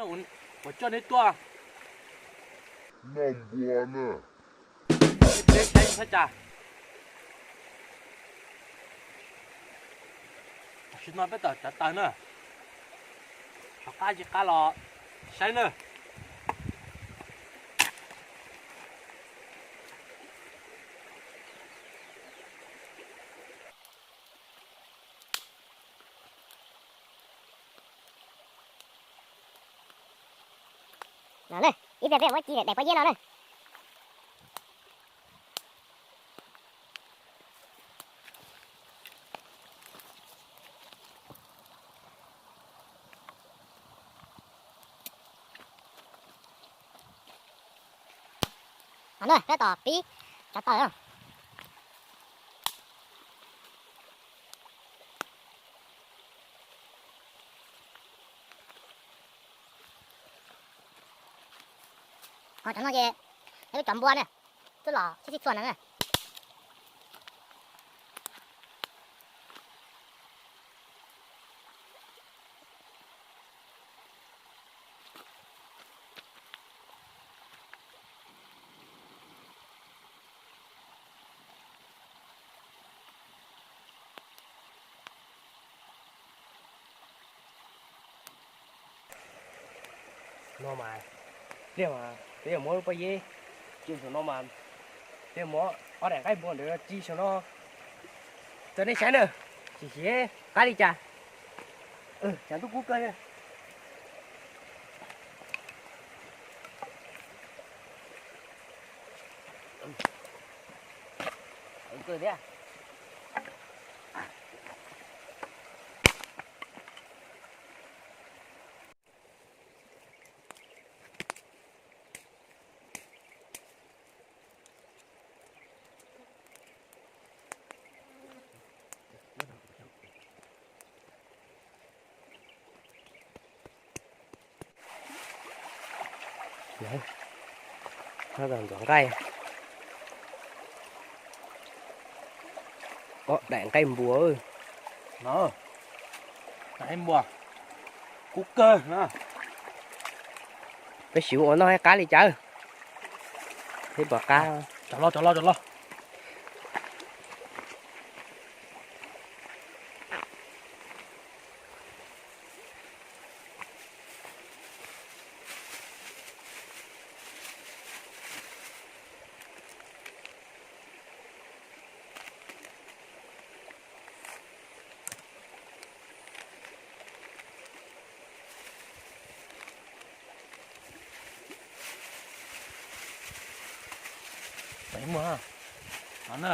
Kuv coj neb tuaj noj npua na. Neb peb saib thaj tsam. Tam sim no peb tawm cov taws na. Qhov qab tsis qab los saib na. No na, ib pliag peb muab ci daim pob zeb no na. No na, peb tab tom pib cov taws na. Ho cov no ces yog peb cov npua na, twb los sib sib txhua na. No mas, pliag mas peb yuav muab lub pob zeb ci saum no mas, peb yuav muab ob daim nqaij npua ntawd ci saum no rau nej saib na. Sim sim qab li cas. Tshav ntuj kub kawg. Kawg thiab. Ntxuav nqaij. Ob daim nqaij npua. Daim nqaij npua kub kawg na. Peb sim ua noj qab li cas. Peb pom qab. Cov los, cov los, cov los. Peb mus no na.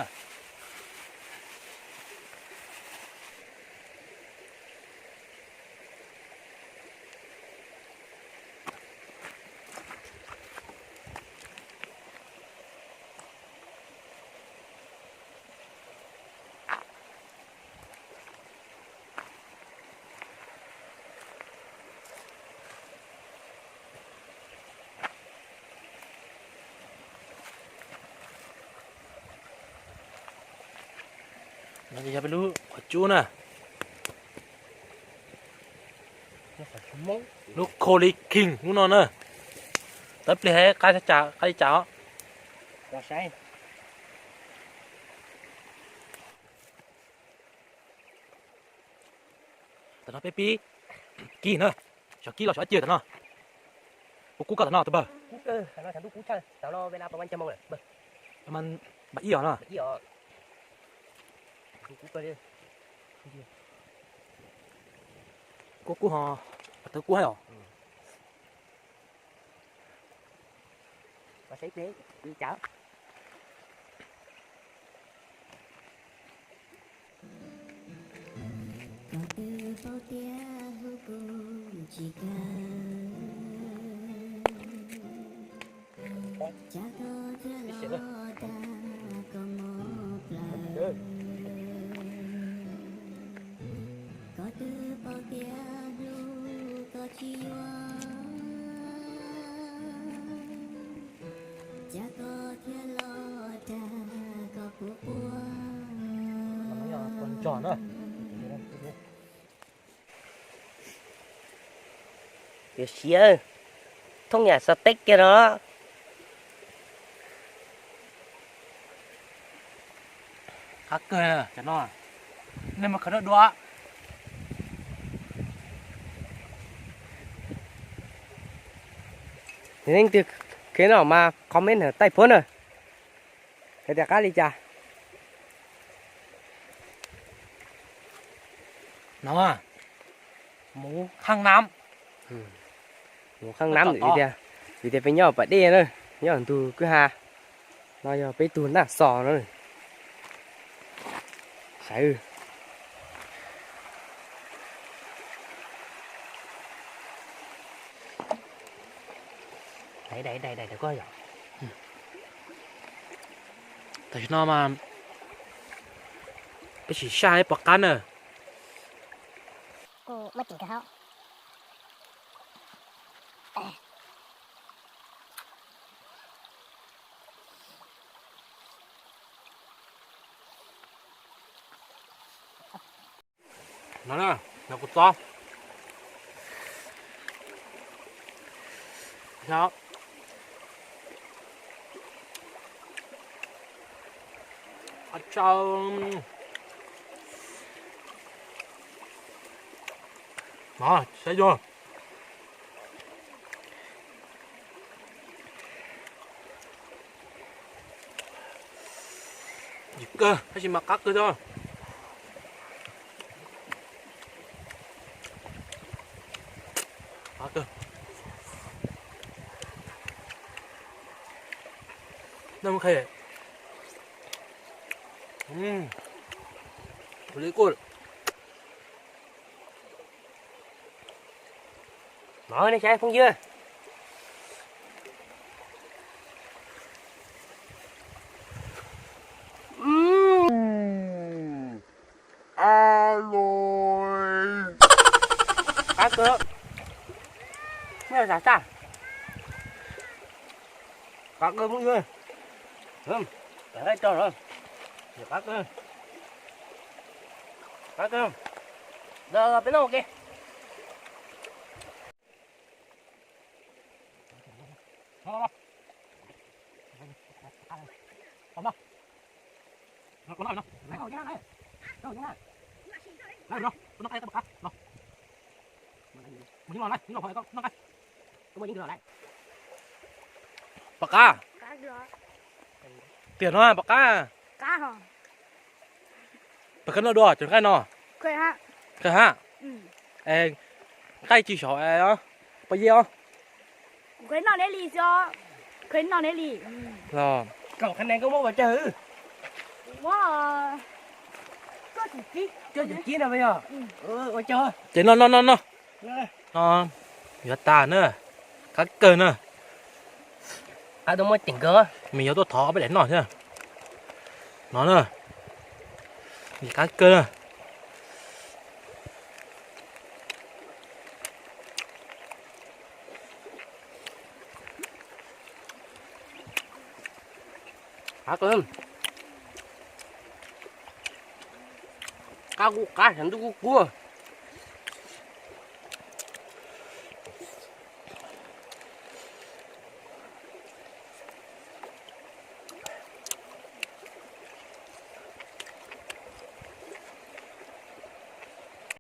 No ces yog peb lub qhov cub na. Lub Coley King lub no na. Tab pliag qab li cas os. Tam no peb pib kib na. Xyov kib los xyov ciaj tam no. Kub kub koj tam no tus npawg. Tam no ib os no. Kub kub ho, tawv kub hab os. Koj twb paub tias hlub kuv tsis kawg, cas koj thiaj los dag koj mob plaws. Koj twb paub tias hlub koj tsis yuav, cas koj thiaj los dag koj kuv quaj. Siav, thooj yam xov teb kiag no. Qab kawg cov no, nej mus khawb noj dua. Leej twg khawb noj mas comment hauv taij puab na, hais tias qab li cas. No, muv khaj nam. Muv khaj nam vim tias, vim tias peb nyob pas dej na, nyob ntug kwj ha. No yog peb tug naj xos na. Saib. Tam sim no mas peb sim saj ib puas qab na. No na, no kuv txob. Ua tsaug. No, saib dua. Yim kawg, tab sis mas qab kawg thiab. Qab kawg. Noj qhia. Ua li kuj. No nej saib phooj ywg. Qab kawg. Muaj xav xaj. Qab kawg phooj ywg. Nqaij rau lawm. Qab kawg. Qab kawg. Los peb noj ua ke. Pom qab. Tiam no pom qab. Peb khawb noj dua cov nqaij no. Kawg hab. Es nqaij tsis saum, poj yeb os. Ces no no no no. No, yuav tas na. Qab kawg na. Qab tuaj muab ceem kawg. Mas yuav tuaj thov peb daim noj thiab. No na. Qab kawg na. Qab kawg. Qab kuj qab, saum ntuj kuj kub.